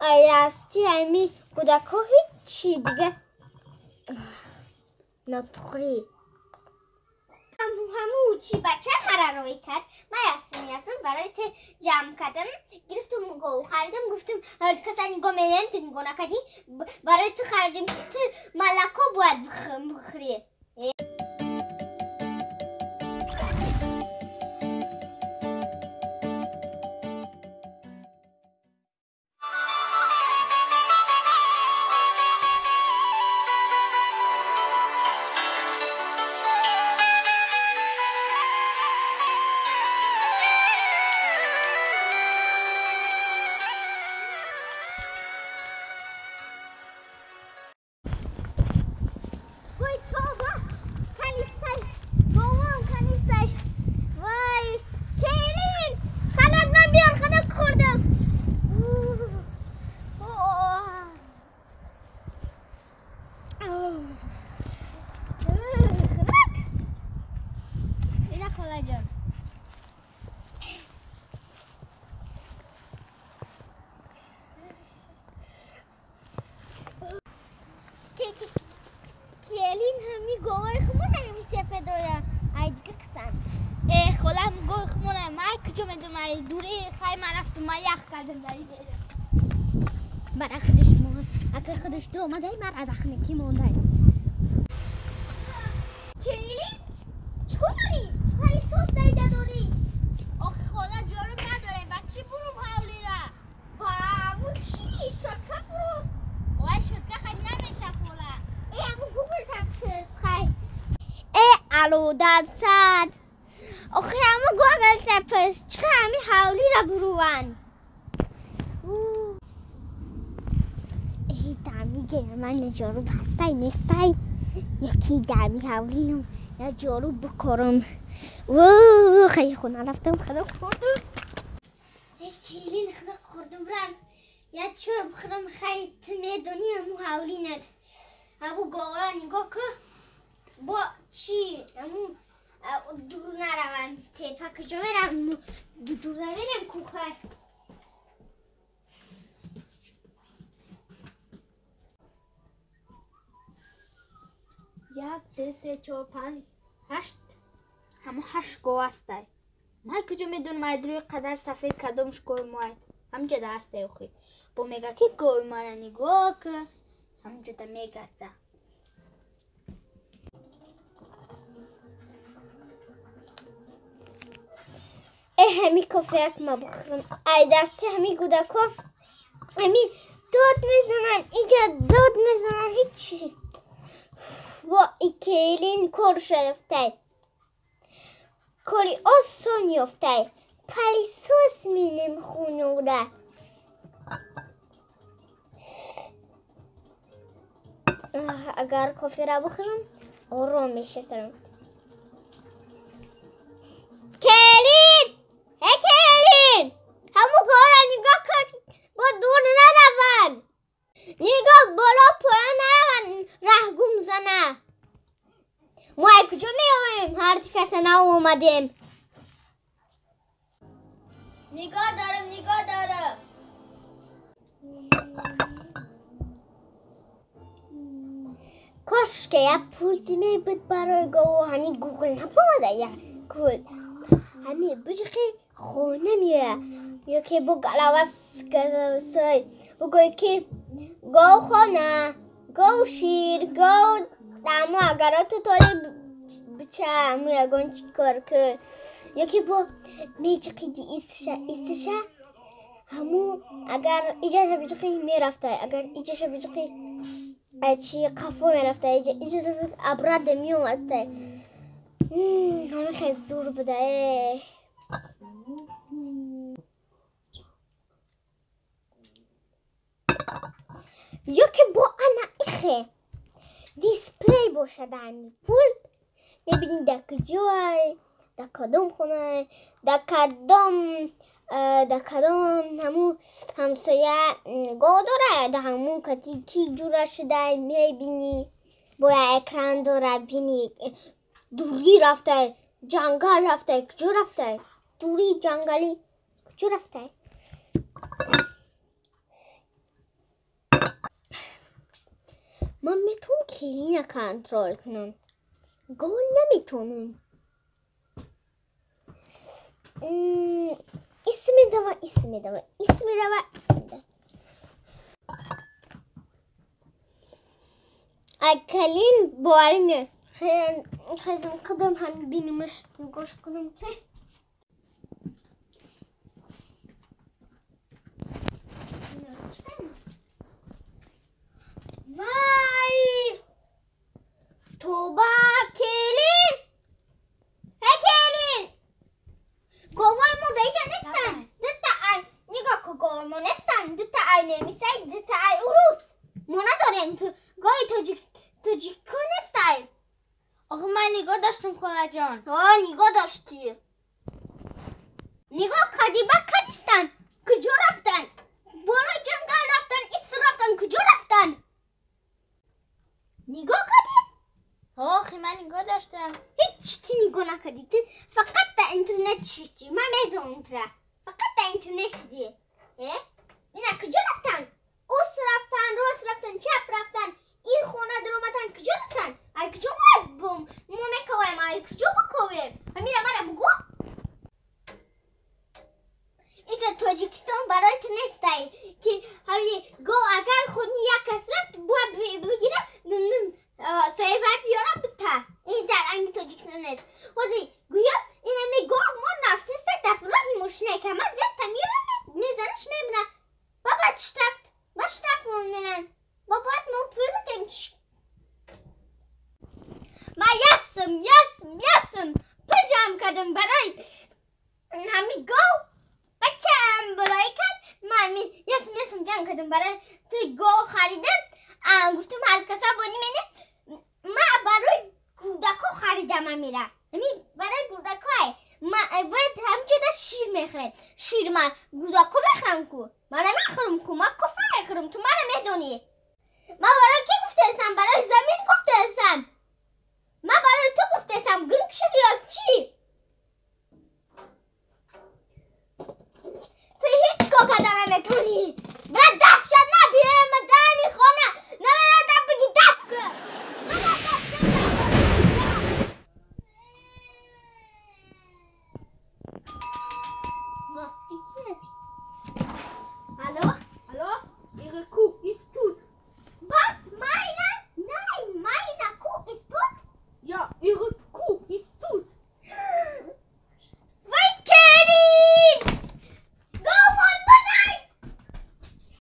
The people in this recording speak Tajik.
Ай, ами кӯдакҳо ҳичи дига нотухрӣ. Ҳаму чи бача мара рой кард. Ман ясм ясм барои ту ҷамъ кардам. Гирифтум гов харидам, гуфтум каса нигоҳ менем, ту нигоҳ накардӣ. Барои ту харидем ки ту малако бояд бихӯрӣ. Келин ҳами говои хумона ҳами сефедоя айдига касан. Э, холам говои хумона май куҷо медонам, ай дури хай ман рафтум, ман ях кардам дар ин. Бара худаш мо, ака худаш дур омадай, мар адахнакӣ мондай. Келин, чӣ кор дорӣ? Палисос даида дорӣ? Охи хола ҷоруб надорем, ба чӣ бурум ҳавлира? Ба аму чӣ? Шотка буру. Ой, шотка хай намеша хола. Э, аму гугл тапсис хай. Э, алло дар сад. Охи аму гугл тапс, чӣ ҳами ҳавлира буруванд? Э, дами герман ҷоруб ҳастай нестай? Яки дами ҳавлинам я ҷоруб бикорам. Хай хона рафтам, худо хӯрдум. Э, келин худо хӯрдум рам. Я чой бихӯрам, хай ту медонӣ аму ҳавлинат. Абу говора нигоҳ ку. Бо чӣ аму дур нараванд. Тепа куҷо мерам? Дур наверем кухай. Як, ду, се, чор, панҷ, ҳашт. Ҳамо ҳашт гов ҳастай. Ман куҷо медонам ай рӯи қадар сафед кадомш гови моай? Ҳамҷода ҳастай охи. Бо мега ки гови мара нигоҳ ку. Ҳамҷода мегазда. Э, ҳами кофеяк ма бихӯрам. Ай дастчи ҳами кӯдако ҳами дод мезананд, инҷа дод мезананд, ҳичи. Во икелин кор шарафтай. Кори осон ёфтай. Палисос минем хунура. Агар кофера бихӯрам, ором мешасарам. Келин! Э, келин! Ҳаму гора нигоҳ кун, бо дур нараванд. Нигоҳ боло поён нараванд, раҳ гум зана. Мо ай куҷо меоем? Ҳар каса нав омадем. Нигоҳ дорам, нигоҳ дорам. Кош ки як пулти мебуд барои гово, ҳами гугл набуромада як пул. Ҳами биҷиқи хона меояд. Ё ки бо галавас галавасой. Бугӯй ки гов хона, гов шир, гов даму агароту толи бича, аму ягон чӣ кор кун. Ё ки бо меҷиқиди исша, исша, ҳаму агар иҷаша биҷиқи мерафтай, агар иҷаша биҷиқи чи қафо мерафтай, иҷаша биҷиқи обратно меомадтай. Ҳамин хел зур буда. Э. Ё ки бо ана ихе дисплей бошад ҳами пулт, мебинӣ дар куҷоай, дар кадом хонай, дар кадом ҳамун ҳамсоя гов дора, дар ҳамун кати ки ҷура шудай мебинӣ. Бояд экран дора бинӣ. Дурӣ рафтай, ҷангал рафтай, куҷо рафтай? Дури ҷангалӣ куҷо рафтай? Ман метавонам келина контрол кунам. Гов наметавонам. Ис медава, ис медава, ис медава, ис медава. Ай калин боварӣ нест. Хезам қадам ҳам бинумаш гӯш кунам ки. Вай! Тоба келин! Ҳе келин! Говои мо дар инҷа нестанд. Дута ай нигоҳ ку говои мо нестанд. Дута ай немисай, дута ай урус. Мо надорем гови тоҷико нестай. Охи ман нигоҳ доштам холаҷон. О, нигоҳ доштӣ. Нигоҳ кардӣ ба кадистанд. Куҷо рафтанд? Болои ҷангал рафтанд, ис рафтанд, куҷо рафтанд? Нигоҳ кардӣ? Охи ман нигоҳ доштам. Ҳеҷ ти нигоҳ накардӣ. Ту фақат дар интернет шиштӣ. Ман медонам тура. Фақат дар интернет шидӣ. Э? Ина куҷо рафтанд? Ус рафтанд, рост рафтанд, чап рафтанд. Ин хона даромаданд, куҷо рафтанд? Ай куҷо мо мекавем, ай куҷо бикавем? Ҳамира мана бугӯ. Инҷа Тоҷикистон барои ту нестай, ки ҳами гов агар хуни як кас рафт, бояд бигира, соҳиба биёра бита. Ин дар анги Тоҷикистон нест. Ҳозир гӯё ин ҳами гов мо нафтеста дар роҳи мошина кама зебта мера мезанаш мемира. Баба штрафт, ба штраф менан. Ба бояд мо пул бидем. Ма ясм, ясм, ясм пул ҷамъ кардам барои ҳами гов. Бачаам барои кард. Ма ҳами ясм, ясм ҷамъ кардам барои ту гов харидам. Гуфтам ҳар каса бони мене. Ма барои кӯдако харидам амира. Ҳами барои кӯдакое. Ма бояд ҳамҷода шир мехӯрем. Шир ма кӯдако мехӯрам ку. Ма намехӯрам ку. Ма кофе мехӯрам. Ту мара медонӣ. Ма барои ки гуфтаастам? Барои замин гуфтаастам. Ма барои ту гуфтаастам. Гунг шуди ё чӣ? Ту ҳеҷ кор карда наметавонӣ. Бира дафшад набирем дами хона.